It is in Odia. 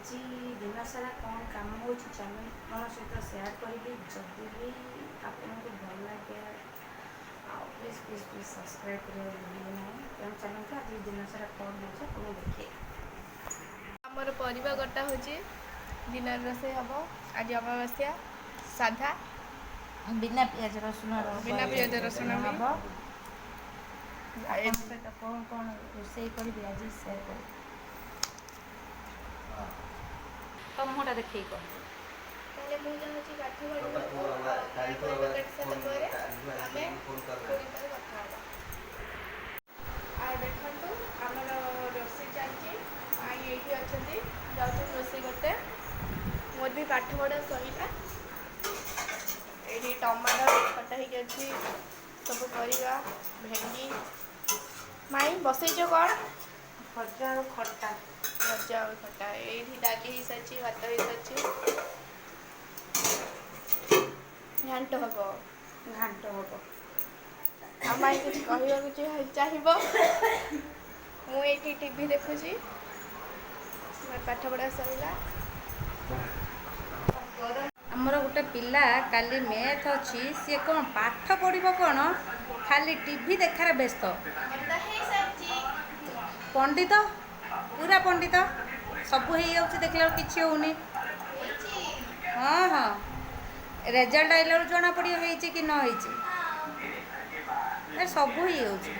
ଆଜି ଦିନସାରା କ'ଣ କାମ ହେଉଛି, ଚାଲନ୍ତୁ ଆପଣଙ୍କ ସହିତ ସେୟାର କରିବି। ଯଦି ବି ଆପଣଙ୍କୁ ଭଲ ଲାଗେ ଆଉ ପ୍ଲିଜ୍ ପ୍ଲିଜ୍ ପ୍ଲିଜ୍ ସବସ୍କ୍ରାଇବ୍ କରିବାକୁ ଭୁଲିବେ ନାହିଁ। ତେଣୁ ଚାଲନ୍ତୁ, ଆଜି ଦିନସାରା କ'ଣ ହେଉଛି ଆପଣଙ୍କୁ ଦେଖେଇବି। ଆମର ପରିବା କଟା ହେଉଛି, ଦିନରେ ରୋଷେଇ ହେବ। ଆଜି ଅମାବାସ୍ୟା, ସାଧା। ବିନା ପିଆଜ ରସୁଣ। ବିନା ପିଆଜ ରସୁଣ ବି। ହେବ। ଆପଣଙ୍କ ସହିତ କ'ଣ କ'ଣ ରୋଷେଇ କରିବି, ଆଜି ସେୟାର କରିବି। ତ ମୁହଁଟା ଦେଖେଇ କହ। ତାହେଲେ ମୁଁ ଯାଉଛି ପାଠ ପଢ଼ିବାକୁ। ଆଉ ପରିବା କାଟି ସାରିଲା ପରେ ଆମେ ପୁଣି ଥରେ କଥା ହେବା। ଆଉ ଦେଖନ୍ତୁ, ଆମର ରୋଷେଇ ଚାଲିଛି। ମାଇଁ ଏଇଠି ଅଛନ୍ତି, ଯାଉଛନ୍ତି ରୋଷେଇ କରତେ। ମୋର ବି ପାଠ ପଢ଼ା ସରିଲା। ଏଇଠି ଟମାଟୋ କଟା ହେଇକି ଅଛି, ସବୁ ପରିବା, ଭେଣ୍ଡି। ମାଇଁ, ବସେଇଛ କ'ଣ? ଭଜା ଆଉ ଖଟା। ଭଜା ଆଉ ଖଟା। ଏଇଠି ଡାଲି ହେଇସାରିଛି, ଭାତ ହେଇସାରିଛି, ଘାଣ୍ଟ ହବ। ଘାଣ୍ଟ ହବ। ଆଉ ମାଇଁ କିଛି କହିବାକୁ ଚାହିଁବ? ମୁଁ ଏଇଠି ଟିଭି ଦେଖୁଛି। ମୋର ପାଠ ପଢ଼ା ସରିଲା। ଆମର ଗୋଟେ ପିଲା, କାଲି ମ୍ୟାଥ୍ ଅଛି, ସିଏ କ'ଣ ପାଠ ପଢ଼ିବ କ'ଣ, ଖାଲି ଟିଭି ଦେଖାରେ ବ୍ୟସ୍ତ। ହେଇସାରିଛି। ପଣ୍ଡିତ, ପୁରା ପଣ୍ଡିତ। ସବୁ ହେଇଯାଉଛି, ଦେଖିଲା ବେଳକୁ କିଛି ହେଉନି। ହଁ, ରେଜଲ୍ଟ ଆଇଲା ବେଳକୁ ଜଣା ପଡ଼ିବ ହେଇଛି କି ନ ହେଇଛି। ଏ ସବୁ ହେଇଯାଉଛି।